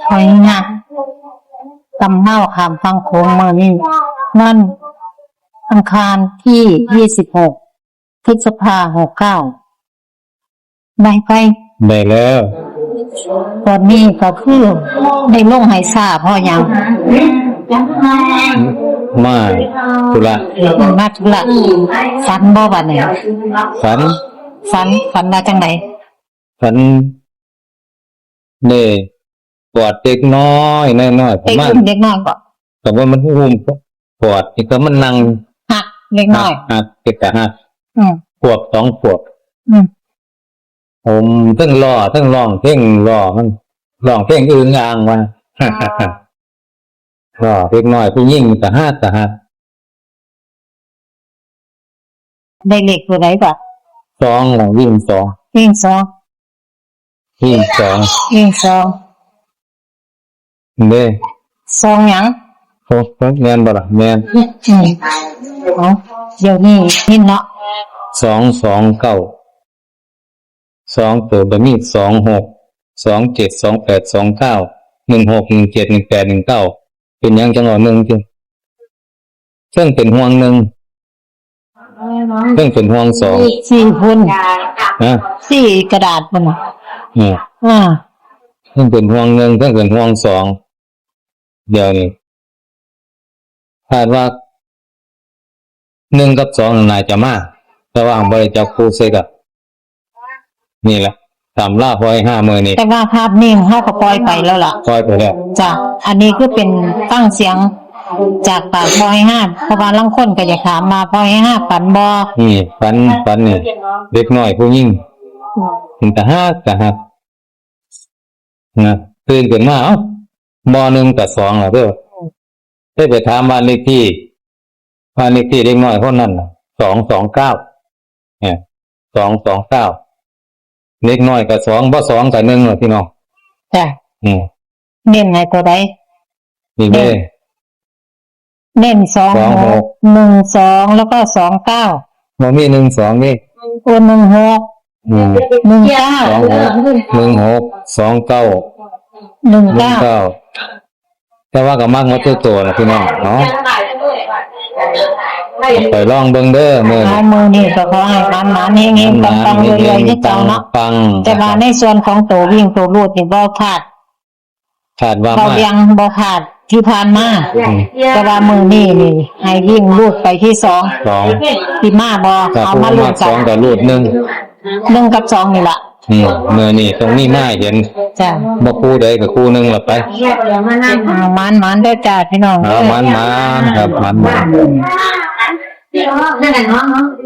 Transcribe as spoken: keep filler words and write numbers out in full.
ขออนุญาตตำเล่าข้ามฝั่งโขงมื้อนี้ วันอังคารที่ยี่สิบหก พฤษภา หกเก้า ได้ไป ได้แล้ว ตอนนี้ก็คือได้ลงให้ทราบเพราะหยัง มาธุระ อืม มาธุระ ฝันบ่บัดนี้ ฝัน ฝัน ฝันว่าจังได ฝัน เด้ กอดเด็กน้อยน้อยๆ ไป ประมาณ อุ้มเด็กน้อยบ่ แต่ว่ามันอุ้มกอดนี่ก็มันนั่ง หักเด็กน้อย หัก หัก เด็กก็หัก อืม ขวบสองขวบ อืม ผมเทั้งล้อเทั้งร้องเพลงล้อมัน ร้องเพลงอึ่งอ่างว่า อ๋อ ล้อเด็กน้อยผู้หญิงก็หักก็หัก ได้เลขตัวใดบ่ สองล่ะ วิ่งสอง วิ่งสอง วิ่งสอง วิ่งสอง เด้ สองหยัง โอ้ แม่นบ่ล่ะ แม่น อืม เอา เดี๋ยวนี้ยินเนาะ สองสองเก้า สองตัวก็มี สองหก สองเจ็ด สองแปด สองเก้า หนึ่งหก หนึ่งเจ็ด หนึ่งแปด หนึ่งเก้า เป็นหยังจังเอาหนึ่งติ เทิงเป็นห่วงหนึ่ง เทิงเป็นห่วงสอง สี่พุ่น นะ สี่กระดาษพุ่นน่ะ เนี่ย อ่า เทิงเป็นห่วงหนึ่ง เทิงเป็นห่วงสอง เดี๋ยวนี้ คาดว่า หนึ่งกับสองน่าจะมา แต่ว่าบ่ได้จับคู่ใส่กัน นี่แหละ ตำราพลอยห้ามื้อนี้ แต่ว่าภาพนิ่งเฮาก็ปล่อยไปแล้วล่ะ ปล่อยไปแล้ว จ้ะ อันนี้คือเป็นฟังเสียงจากปากพลอยห้า เพราะว่าลางคนก็อยากถามว่าพลอยห้าฝันบ่ นี่ ฝัน ฝันนี่ เด็กน้อยผู้หญิง อืม เป็นตาฮัก ตาฮัก นะ ตื่นขึ้นมา เอ้า บ่หนึ่งกับสองล่ะเด้อ ได้ไปถามบ้านเลขที่ บ้านเลขที่เด็กน้อยคนนั้นน่ะ สองสองเก้า เนี่ย สองสองเก้า เด็กน้อยกับสอง บ่สองกับหนึ่งล่ะพี่น้อง จ้ะ อืม เน้นให้ตัวใด นี่เด้ เน้น เน้น สองหก สองหก หนึ่งสอง แล้วก็ สองเก้า บ่มี หนึ่งสอง นี่ โอ้ หนึ่งหก อืม หนึ่งเก้า สองหก หนึ่งหก สองเก้า หนึ่งเก้า หนึ่งเก้า แต่ว่าก็มักหมดทุกตัวนะพี่น้องเนาะ ไปลองเบิ่งเด้อมื้อนี้ มื้อนี้ก็ขอให้หมานๆ เฮงๆ ปังๆ รวยๆ คือเก่าเนาะ ปังๆ แต่ว่าในส่วนของตัววิ่งตัวรูดนี่บ่พลาด คาดว่า เว้า มา เรื่องบ่พลาดที่ผ่านมา อืม แต่ว่ามื้อนี้นี่ให้วิ่งรูดไปที่สอง สอง ที่มาบ่ ครับ เอามารูด สองกับรูดหนึ่ง หนึ่งกับสองนี่ล่ะ อืม มื้อนี้ต้องมีมาเห็น จ้ะ บ่คู่ใดก็คู่หนึ่งล่ะไป เอาหมานๆ เด้อจ้าพี่น้อง เอาหมานๆ ครับ หมานๆ